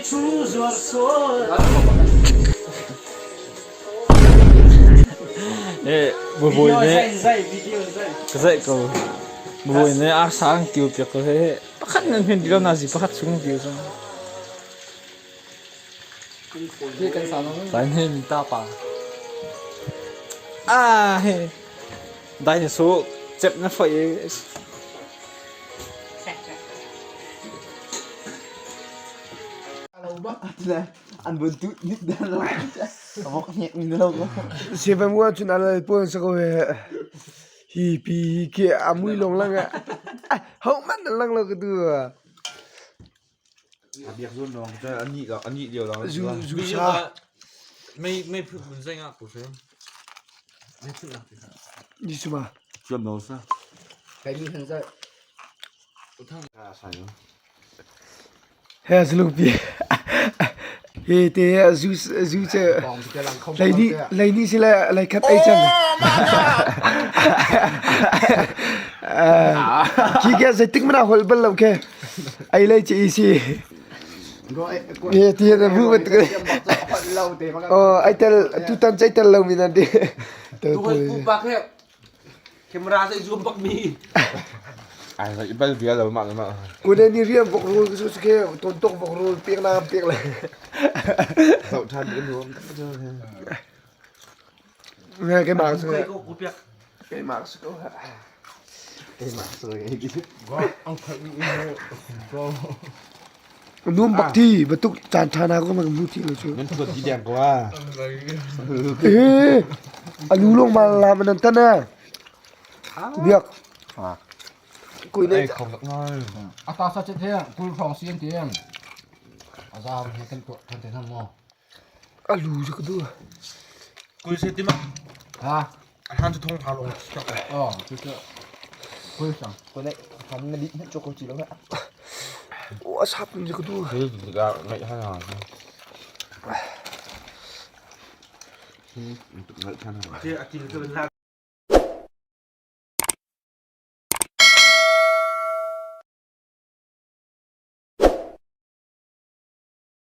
thu zuar sual. Eh, bubuai nih ka zaih ko. Bubuai nih arsa an kiu piak ko he. Pakhat nan hmin ti lo na zi pakhat chung kiu chung. Dai ne mi ta pa. Ah he. Dai na su cep na foi e. An bun tu nit dan lo. Vok hnek mi lo ko. Seven wa chun alal pon sa ko he. Hi pi ke amui long lang a. Ho man lang lo ka tu. A biak zun long cu a nih a nih lio long Zu zu sa. Mei mei phut mun zai nga ko se. Mei phut nak ti sa. Ni suma. Chuam no sa. Kai mi han zai. He zulungpi. Hi te zu zu che leini leini si le lei khat ei cang. Khi ke zeitik mana hol bal lo ke. Ei lei chi si. Ye ti na bu bat ke. Oh ai tel tutan chai tel lo mi nan di. Tu pu pak he Camera sai zoom bak mi. Ai sai bal bia lo mak mak. Kune ni riam vok rul su su ke ton tok vok rul pek na pek le. Sau than in huam. Nge ke mak su. Ke mak su ko. Ke mak su ke. Ang khat ni ko. Num bak ti batuk caan ṭha na ko ma mu ti lo cu. Nan thuat di deng ko ah. Eh, alu long ma la man nan tan ah. Biak. Kui ne. Ai khong tak ngai. Ata sa chet he kul rong sian ti. Azam he kan to than te nam mo. Alu ju ka du. Kul se ti ma. Ha. Han chu thong tha long. Oh, chu chu. Kul sang. Ko ne ham na li na choko chi lo na. O asap ni ka du. Hei ga ngai ha na. Hmm, ngai than ha. Ti atil tu la.